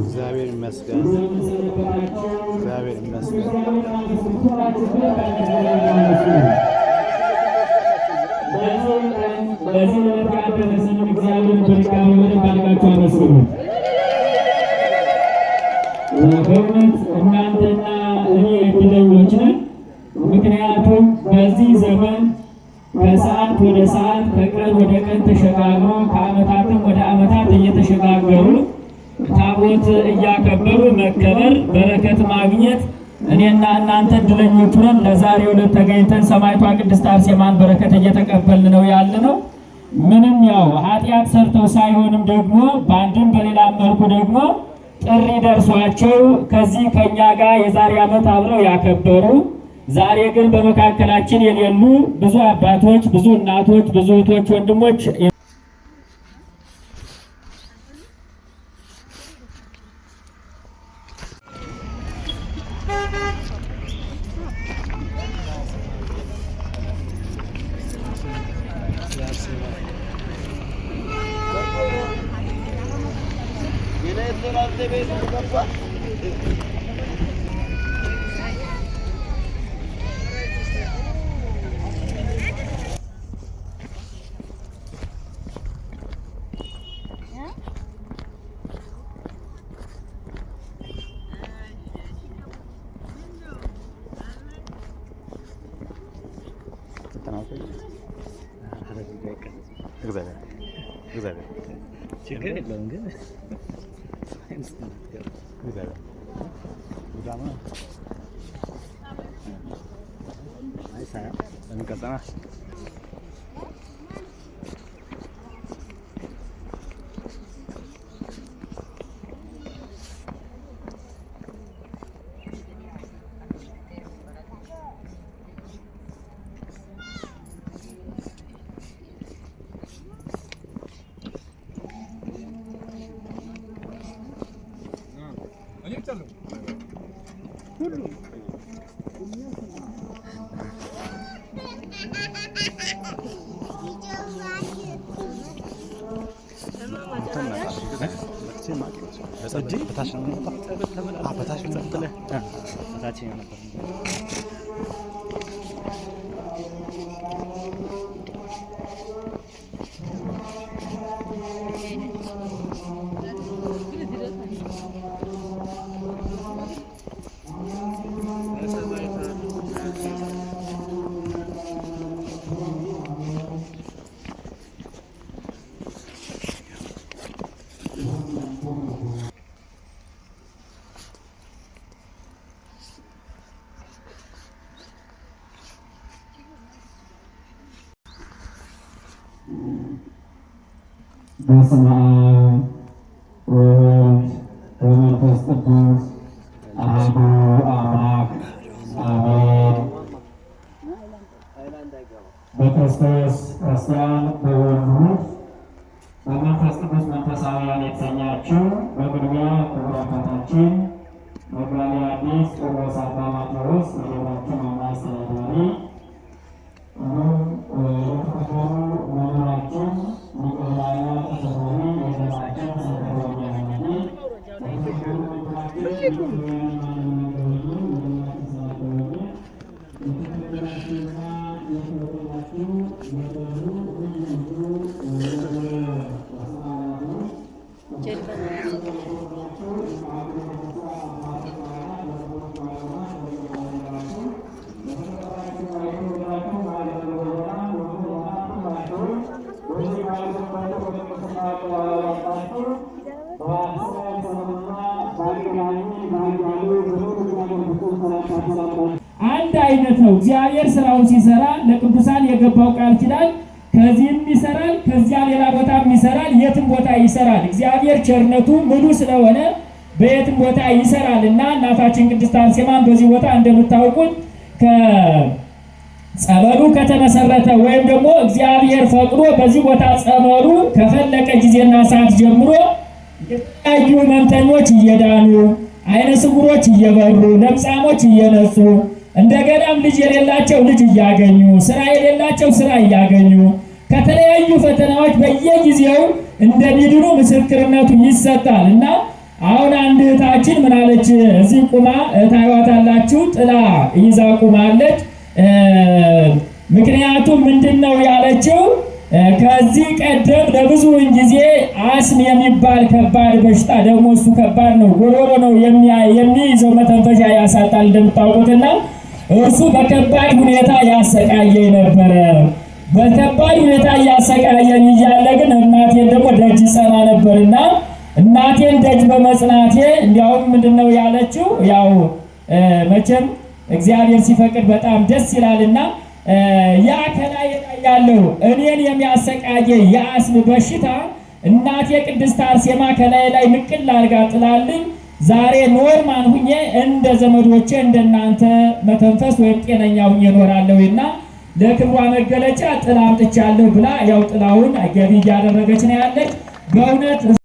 እግዚአብሔር ይመስገን። እግዚአብሔር ይመስገን። በዚህ ዕለት ያደረሰን እግዚአብሔርን በድጋሚ በደንብ አድርጋችሁ አመስግኑት። በእውነት እናንተና እኔ እድለኞች ነን። ምክንያቱም በዚህ ዘመን ከሰዓት ወደ ሰዓት፣ ከቀን ወደ ቀን ተሸጋግሮ፣ ከዓመታትም ወደ ዓመታት እየተሸጋገሩ ታቦት እያከበሩ መከበር በረከት ማግኘት እኔና እናንተ እድለኞች ነን። ለዛሬው ዕለት ተገኝተን ሰማዕቷ ቅድስት አርሴማን በረከት እየተቀበልን ነው ያለ ነው። ምንም ያው ኃጢአት ሰርተው ሳይሆንም ደግሞ በአንድም በሌላም መልኩ ደግሞ ጥሪ ደርሷቸው ከዚህ ከኛ ጋር የዛሬ ዓመት አብረው ያከበሩ፣ ዛሬ ግን በመካከላችን የሌሉ ብዙ አባቶች፣ ብዙ እናቶች፣ ብዙ እህቶች፣ ወንድሞች። እግዚአብሔር ችግር የለውም ግን። እግዚአብሔር በጣም በታች ነው። በስመ አብ ወወልድ ወመንፈስ ቅዱስ አሐዱ አምላክ አሜን። በክርስቶስ ክርስቲያን በወልዱ በመንፈስ ቅዱስ መንፈሳውያን የተሰኛችሁ፣ በቅድሚያ ክቡር አባታችን መጋቤ ሐዲስ ጴጥሮስ አባ ማቴዎስ የደብራችን ዋና አስተዳዳሪ፣ እንዲሁም የተከበሩ መምህራችን ሊቀ መላእክት ተሰሪ የደብራችን ስብከተ ወንጌል ኃላፊ፣ የተከበሩ መምህራችን የተከበራችሁና የተወደዳችሁ የደብሩ ልዩ ልዩ አንድ አይነት ነው። እግዚአብሔር ስራውን ሲሰራ ለቅዱሳን የገባው ቃል ኪዳን ከዚህም ይሰራል፣ ከዚያ ሌላ ቦታም ይሰራል፣ የትም ቦታ ይሰራል። እግዚአብሔር ቸርነቱ ሙሉ ስለሆነ በየትም ቦታ ይሰራል እና እናታችን ቅድስት አርሴማን በዚህ ቦታ እንደምታውቁት ከጸበሉ ከተመሰረተ ወይም ደግሞ እግዚአብሔር ፈቅዶ በዚህ ቦታ ጸበሉ ከፈለቀ ጊዜና ሰዓት ጀምሮ የተለያዩ ሕመምተኞች እየዳኑ፣ ዓይነ ስውሮች እየበሩ፣ ለምጻሞች እየነጹ፣ እንደገናም ልጅ የሌላቸው ልጅ እያገኙ፣ ስራ የሌላቸው ስራ እያገኙ፣ ከተለያዩ ፈተናዎች በየጊዜው እንደሚድኑ ምስክርነቱ ይሰጣል። እና አሁን አንድ እህታችን ምናለች? እዚህ ቁማ ታዩዋታላችሁ። ጥላ ይዛ ቁማለች። ምክንያቱም ምንድን ነው ያለችው? ከዚህ ቀደም ለብዙውን ጊዜ አስም የሚባል ከባድ በሽታ ደግሞ እሱ ከባድ ነው፣ ጎሮሮ ነው የሚይዘው፣ መተንፈሻ ያሳጣል እንደምታውቁትና እርሱ በከባድ ሁኔታ ያሰቃየኝ ነበረ። በከባድ ሁኔታ እያሰቃየኝ እያለ ግን እናቴን ደግሞ ደጅ ጸና ነበርና እናቴን ደጅ በመጽናቴ እንዲያውም ምንድን ነው ያለችው? ያው መቼም እግዚአብሔር ሲፈቅድ በጣም ደስ ይላልና ያ ከላይ ያለው እኔን የሚያሰቃየ የአስም በሽታ እናቴ ቅድስት አርሴማ ከላይ ላይ ንቅል አድርጋ ጥላልኝ ዛሬ normal ሁኜ እንደ ዘመዶቼ እንደናንተ መተንፈስ ወይም ጤነኛ ሁኜ እኖራለሁና ለክብሯ መገለጫ ጥላ አምጥቻለሁ ብላ ያው ጥላውን ገቢ እያደረገች ነው ያለች በእውነት።